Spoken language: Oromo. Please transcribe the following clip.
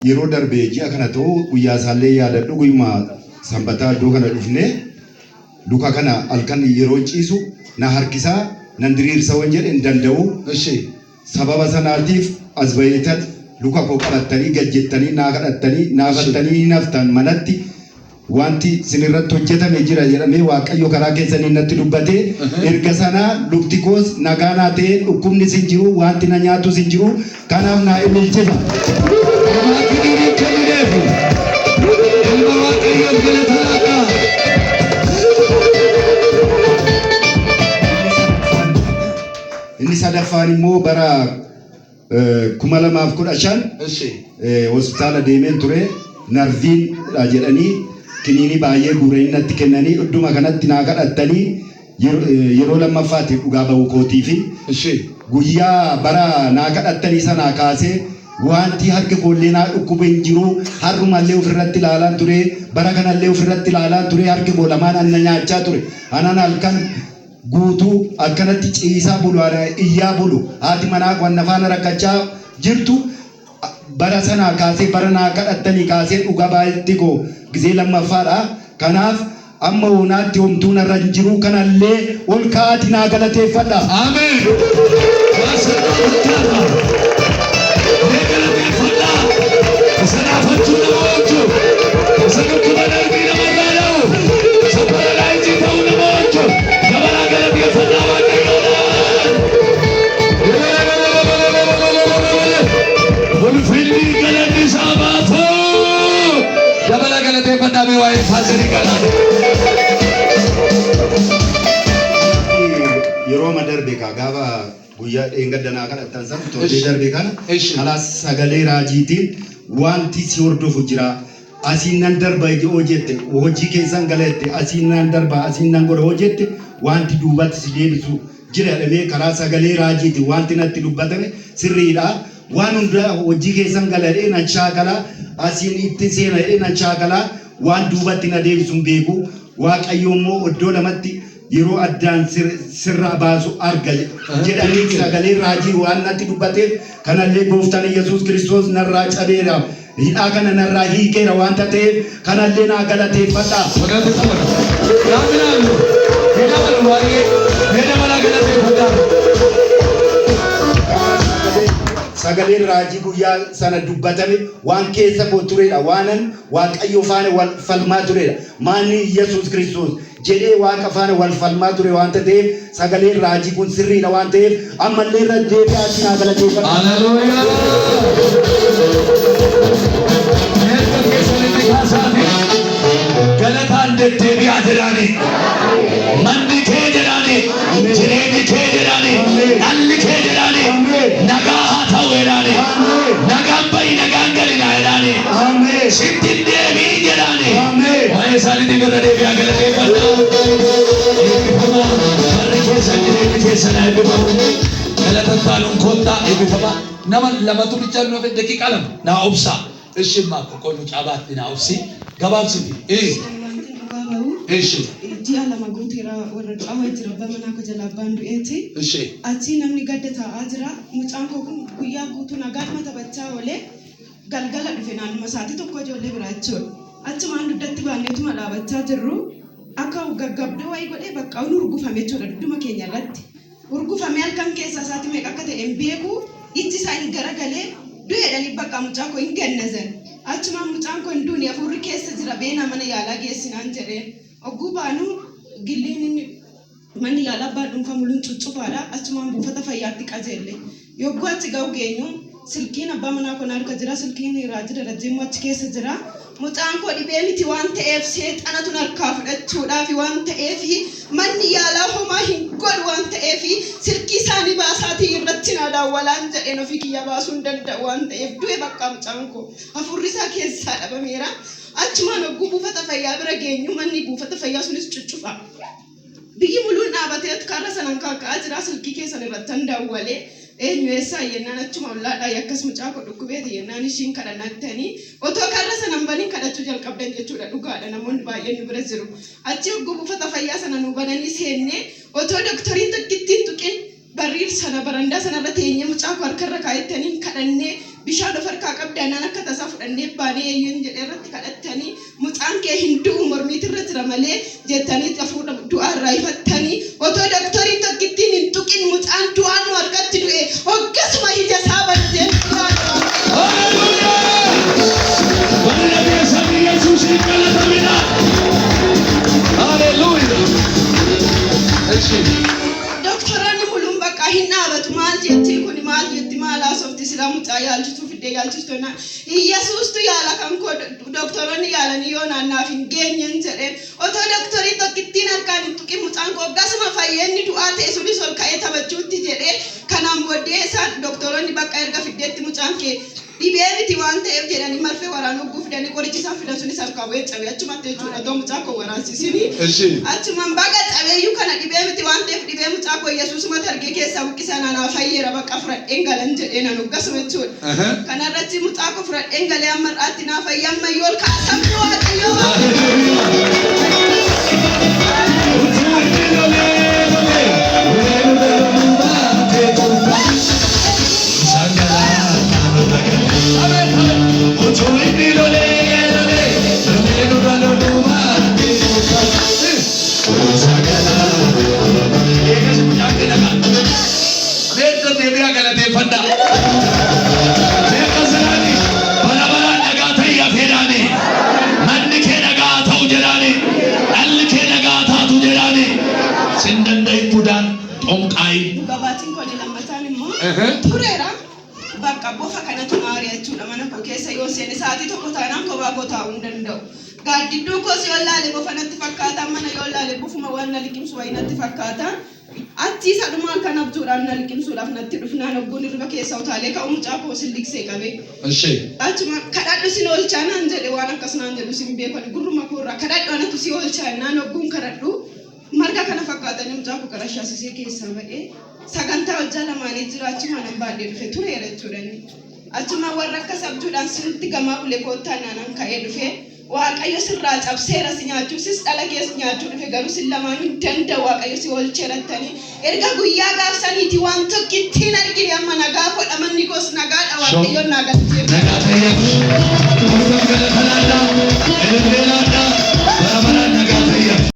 Yeroo darbe ji'a kana ta'u guyyaa isaallee yaadadhu, guyyuma Sanbataa iddoo kana dhufne, luka kana halkan yeroo ciisu na harkisaa, nan diriirsa wan jedhe hin danda'u. Sababa sanaatiif as baheetan luka koo qabattanii gad jettanii naa kadhattanii naafattanii hin haftan, manatti wanti sinirratti hojjetame jira jedhamee Waaqayyo karaa keessanii natti dubbate. Erga sanaa lukti koos nagaa naa ta'e, dhukkubni sin jiru, wanti na nyaatus hin jiru. Kanaaf naa ililchisa. Homaa kiniinii kennineefi. Ilma Waaqayyoof galata laadhaa. Inni sadaffaan immoo bara 2015 hospitaala deemeen ture. Narviin dha jedhanii kiniinii baay'ee guuranii natti kennanii, idduma kanatti naa kadhattanii yeroo lammaffaatiif dhugaa ba'uu kootii fi guyyaa bara naa kadhattanii sanaa kaasee wanti harki koollee naa dhukkube hin jiru. Har'umallee ofirratti ilaalaan ture, bara kanallee ofirratti ilaalaan ture, harki koo lamaan anna nyaachaa ture. Anan halkan guutuu akkanatti ciisaa bulu, iyyaa bulu, haati manaa wanna faana rakkachaa jirtu. Bara sanaa kaasee, bara naa kadhattanii kaasee, dhuga baay'eetti koo gizee lammaffaadha. Kanaaf amma hoonaatti homtuu narra hin jiru. Kanallee ol ka'aati naa galateeffadha. Ameen. Waasirraa fakkaata. Mee galateeffadhaa. Isa naafachuu nama oolchu. Isa dhukkuba darbii namarraa dha'u. Isa paralaayizii ta'uu nama oolchu. Dabalaa galateeffadhaa Waaqayyoodhaan. Ulfinni galanni isaa baatu. Dabalaa galateeffadhaa mee waa'ee faazirii kanaa. Yeroo ma darbe kaa gaafa guyyaa dheengadda naa kadhattan san, torbee darbe kana karaa sagalee raajiitiin wanti si hordofu jira. Asiin nan darba hoo jette, hojii keessan gala jette, asiin nan darba, asiin nan godha hoo jette, wanti duubatti si deebisu jira jedhamee karaa sagalee raajiitiin wanti natti dubbatame sirriidha. Waan hunda hojii keessan gala jedhee nan shaakalaa, asiin itti seena jedhee nan shaakalaa, waan duubatti na deebisu hin beeku. Waaqayyo immoo iddoo lamatti yeroo addaan sirraa baasu arga jedhanii sagalee raajii waan natti dubbateef, kanallee gooftaan Yesuus Kiristoos narraa cabeera. Hidhaa kana narraa hiikeera waanta ta'eef kanallee naa galateeffadha. Galateeffadha. Gaafa ilaallu ilaalu baay'ee mee dabalaa galateeffadhaa. Sagaleen raajii guyyaa sana dubbatame waan keessa koo turedha. Waanan Waaqayyo faana wal falmaa turedha. Maanni Yesuus Kiristoos jedhee Waaqa faana wal falmaa ture waanta ta'eef, sagaleen raajii kun sirriidha waan ta'eef ammallee irra deebi'aatii naa galateeffadha. Haleluuyaa. Harka keessanitti kaasaati. Galataan deddeebi'aa jedhaani. Manni kee jedhaani. Jireenyi kee jedhaani. Dhalli kee jedhaani. Nagaa haa ta'u jedhaani. Nagaan ba'i, nagaan galina jedhaani. Sitti hin deebi'in jedhaani. Waa'ee isaaniitiif irra deebi'aa galateeffadhaa. Eebbifamaa, barri keessan, jireenyi keessan haa eebbifamu. Galata taanuun kottaa, eebbifamaa. Nama lamatu bichaa nu hafe, daqiiqaa 2 naa obsaa. Ishi maa qoqqoo mucaa baatti naa obsi. Gabaabsiti. Wanti dhugaa bahu ji'a 2 guuteera, warra du'aa wayii jira, abbaa manaa koo jala abbaan du'eeti. Achi namni gadda taa'aa jira. Mucaan koo kun guyyaa guutuu nagaadhuma taphachaa oolee galgala dhufe, naannuma sa'aatii 1 ijoollee biraa jechuudha. Achumaan dugdatti baanneetuma dhaabachaa jirru akka gaggabdoo wayii godhee bakka inni urgufame jechuudha dugduma keenya irratti. Urgufamee halkan keessaa sa'aatii meeqa akka ta'e hin beeku, ijji isaa hin garagalee du'eedhanii bakka mucaa koo hin gannazan. Achumaan mucaan koo hin duune, hafuurri keessa jira, beenaa mana yaalaa geessinaan jedhee. Ogguu baanu gilliin inni manni yaalaa abbaa dhuunfaa muluun cuccufaadha. Achumaan buufata fayyaatti qajeelle. Yogguu achi ga'u geenyu, silkiin abbaa manaa koo na harka jira. Silkiin raajii Darajjee immoo achi keessa jira. Mucaan koo dhibee miti waan ta'eef, seexanatu harkaa fudhachuudhaaf waan ta'eef, manni yaalaa homaa hin godhu waan ta'eef, silkii isaanii baasaatii irratti naa daawwalaan jedheen, ofii kiyya baasuu hin danda'u waan ta'eef, du'e bakka mucaan koo hafuurri isaa keessaa dhabameera. Achumaan hogguu buufata fayyaa bira geenyu, manni buufata fayyaa sunis cuccufa. Biyyi muluun dhaabatee karra sanaan kaaka'aa jira. Silkii keessan irratti han daawwalee, eenyu, eessaa jennaan, achuma ollaadhaa, akkas mucaa koo dhukkubeeti jennaan, ishiin kadhannattanii otoo karra sanan baniin kadhachuu jalqabdan jechuudha. Dhugaadha, namoonni baay'een nu bira jiru. Achi hogguu buufata fayyaa sana nu bananii seennee, otoo doktoriin tokkittiin tuqin barriir sana barandaa sanarra teenyee mucaa koo harkarra kaayettaniin kadhannee Bishaan of harkaa qabdaa naan akka tasaa fudhannee baanee eeyyeen jedhee irratti kadhattanii mucaan kee hin du'u mormiitirra jira malee jettanii xafuudha du'aa irraa ifattanii otoo doktoriin tokkittiin hin tuqin mucaan du'aan nu harkatti du'e hoggasuma ija isaa banatee du'aa. Haleluuyaa! Barri keessan Yesuusiin galatamina. Haleluuyaa! Eshi. Doktoroonni muluun bakka hin dhaabatu. Maal jetti kun? Maal jetti? Maal haasofti? Silaa mucaa yaalchisuu fiddee yaalchistu jennaan, Iyyasuustu yaala kan koo, doktoroonni yaalanii yoo naannaaf hin geenyen jedheen. Otoo doktoriin tokkittiin harkaan hin tuqin mucaan koo gasuma fayyeenni du'aa ta'e sunis ol ka'ee taphachuutti jedhee. Kanaan booddee isaan doktoroonni bakka erga fiddeetti mucaan kee dhibee miti waan ta'eef jedhanii marfee waraanuu hogguu fidanii qorichi isaan fidan sunis harkaa bu'ee cabe achumatti jechuudha, otoo mucaa koo waraansisini. Achumaan baga cabeeyyuu kana dhibee miti waan ta'eef dhibee mucaa koo Yesuusumatti argee keessaa buqqisa naanaa fayyeera, bakka fudhadheen galan jedhee nan hoggasuma jechuudha. Kanarratti mucaa koo fudhadheen galee amma har'aatti naa fayya, amma yoo ol ka'a sabni Waaqayyoo. Utuu inni lolee lolee lolee lolee loluu baatee gooftaan isaan galaanota galee. Utuu inni lolee lolee lolee nurra loluu baatee gooftaan isaan galaanota. Eegas mucaan kee dhagaa. Meessa deebi'aa galateeffadhaa. Beeka sanaani bara baraan nagaa ta'ii hafeedhaani. Manni kee nagaa ta'u jedhaani. Dhalli kee nagaa taatu jedhaani. Sin danda'in budaan xonqaayin. Gabaatiin koo inni lammataan immoo tureera. Bakka bofa kanatu na ari'achuudha mana koo keessa yoo seene sa'aatii tokko taanaan kophaa koo taa'uu hin danda'u. Gaaddidduu koos yoo laale bofa natti fakkaata, mana yoo laale bofuma waan na liqimsu wayii natti fakkaata. Achi isa dhumaan kan abjuudhaan na liqimsuudhaaf natti dhufnaan hogguun hirriba keessa utaalee ka'u mucaa koo sin liqsee qabee. Achuma kadhadhu sin oolchaa naan jedhe. Waan akkas naan jedhu sin beeku ani, gurruma koorraa kadhadhu anatu si oolchaa naan hogguun kadhadhu marga kana fakkaatanii mucaa koo qarashaasisee keessaa ba'ee sagantaa hojjaa lamaanii jira. Achuma nan baadhee dhufe, tureera jechuudha inni. Achuma warra akkas abjuudhaan sinutti gamaa bule koottaa naanan ka'ee dhufe. Waaqayyo sirraa cabseera, si nyaachuusis dhala kees nyaachuu dhufe, garuu sin lamaan hin danda'u, Waaqayyo si oolcheerattanii. Erga guyyaa gaafsaniiti waan tokkittiin argine, amma nagaa kodha, manni koos nagaadha, Waaqayyoon naa galateeffadha. Nagaa ta'ee.